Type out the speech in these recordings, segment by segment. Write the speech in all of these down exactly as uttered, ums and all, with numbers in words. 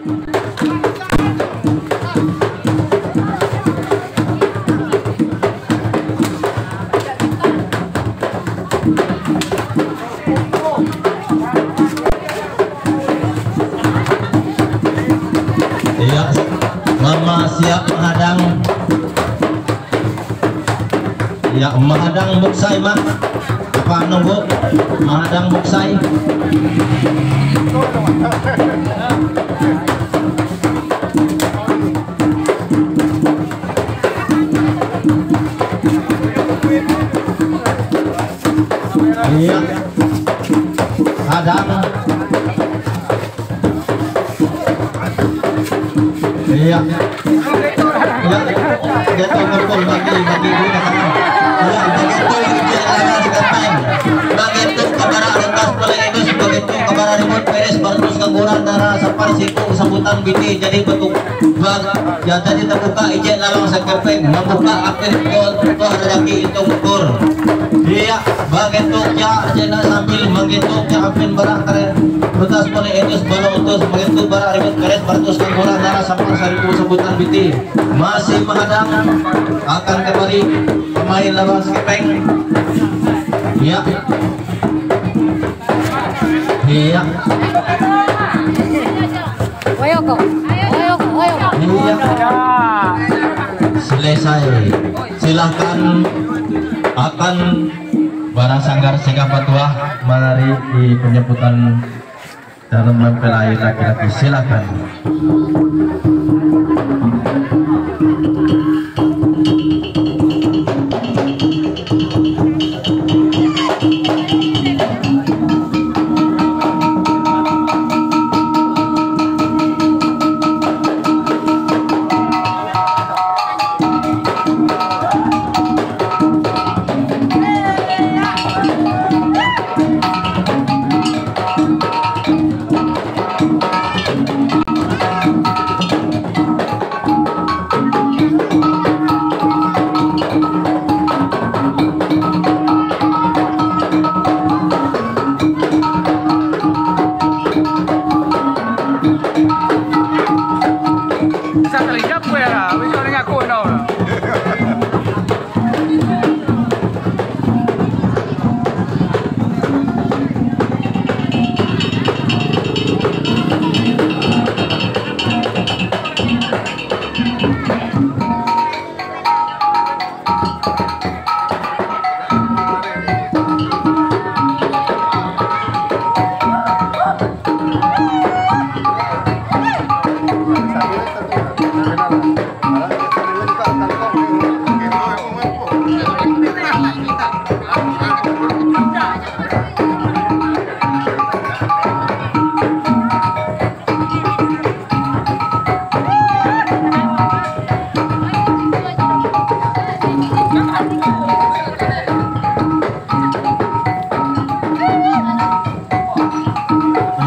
Iya, Mama siap menghadang. Ya, mahadang buksai, Mak. Apa nunggu mahadang buksai? Iya. Hadang. Iya. Iya. Gitu ngumpul bagi, bagi duit, katakan. Iya, begitu, iya, iya, iya, iya. Begitu kabara rentas mulai itu, begitu kabara ribut beres, baru terus kangguran, dara, sapar, siku, sambutan, biti, jadi bentuk bag-, ya, jadi terbuka, ije, lalang, sakepeng, membuka, akhir, jual, buah, rezeki, itu, ukur. Iya, begitu, ya, cina sambil begitu, ya, ampin, barang, keren. Kertas pole etus bala utus, begitu bara ribut keres baratus kangguran, dara, sapar, saribu sambutan biti. Masih mahadang akan kembali pemain lawas kepeng. Ya. Iya. Ayo, kok. Ayo, kok. Ayo, kok. Iya. Selesai. Silahkan akan bara sanggar Sega Patuah mari di penyambutan. Calon mempelai laki-laki, silakan. Bisa terhijab gue ya, bisa dengan aku tau lah.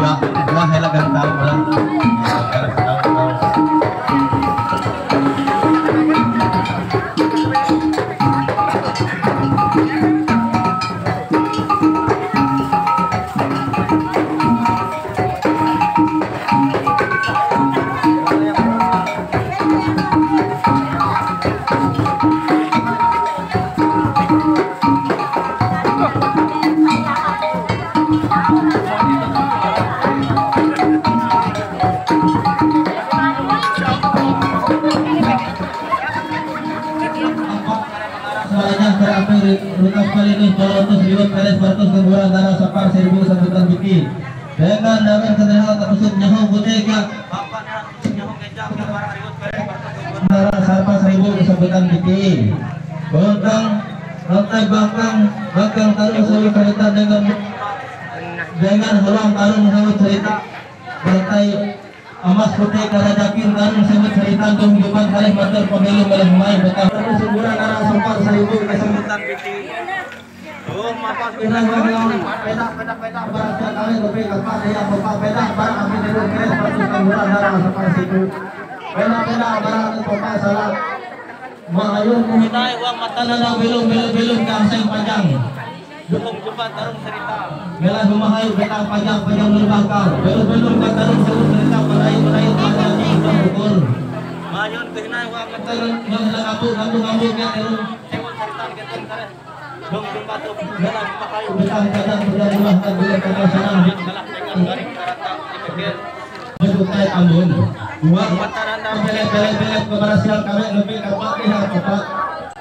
Ya, ya, hela gantau, ulang. Semuanya terakhir, rutas kali ini, dua ratus ribu, beres, baratus, gemburan, dara, sapar, seribu, sambutan, biti. Dengan dalam sederhana terusut nyaho budaya. Antara sarpa seribu kesebutan biti. Bangkang, lantai bangkang, bangkang tarung sawit cerita dengan, dengan haluan tarung sawit cerita. Lantai emas putih karajakin tarung sawit cerita dong jupan kalih matur pemilu malah main betah. Sumburan arah sempat seribu kesebutan biti. Oh, mapas pindah, peda, peda, peda, barang siap kawin, tapi kapal dia bapak peda, barang api tidur, keren, batu, tamburan, darah, separa siku. Peda, peda, barang itu bapak salah. Mayun, muhunai, uang mata nada, belum, belum, belum, kangseng panjang. Belum jumpa tarung cerita. Gelas memahayu, betang panjang, panjang berbangkal. Belum, belum, tarung seru cerita, merayu, merayu, Ayun, tehinai huang katalan, huang hilang ambu, ambu, ambu, ya, terus. Dong, dong, batu, dalam pakai. Betang, betang, sudah rumah, tak boleh, tak salah. Kalah dengan garing, karata, dipikir. Bejutai ambun. Huang matan anda, belet, belet, belet, keberhasilan kami lebih dapat lihat, Bapak.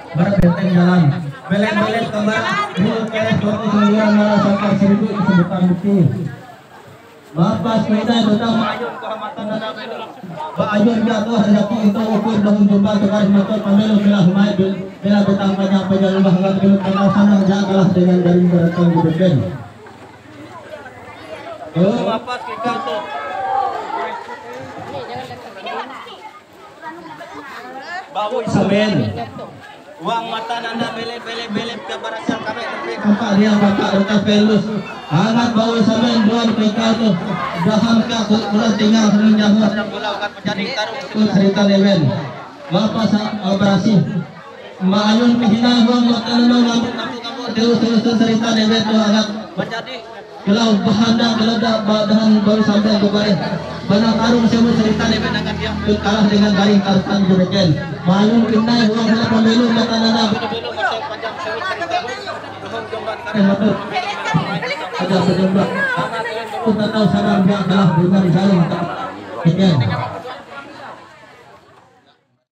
Berat benteng jalan. Belet, belet, keberhasilan, dulu keres, waktu sembilan, malah sampai seribu, sebutan bukti. Mapas kita tetap ayun kehormatan dan Pak Ayun jatuh rezeki itu ukur daun jumpa tukar motor pemilu milah mai bil- bila betang panjang panjang rumah ngat bil tanggal sana jangan kalah dengan dari beratang di beken. Oh, mapas kita tuh. Bawoi samen. Huang matan anda belep belep belep ke barasal kami tapi kampak dia bapak ucap pelus. Hangat bawoi samen duan kekal tu. Daham ka ku ulah tinggal dengan nyawa. Ada bola akan menjadi taruh. Pun cerita dewen. Bapa sa operasi. Maayun pihina huang matan anda lambung kampung kampung terus terus cerita dewen tu hangat. Menjadi Kilau bahandak geledak ba- dengan baru sampai kemarin. Bana tarung semut cerita dengan dia pun kalah dengan garing tartan jebeken. Malum pinai huang hela pemilu mata nana bulu-bulu masa panjang semut cerita. Bohong jombang kareh matur. Ada penyembah. Aku tak tahu sadar dia kalah dengan garing tartan jebeken.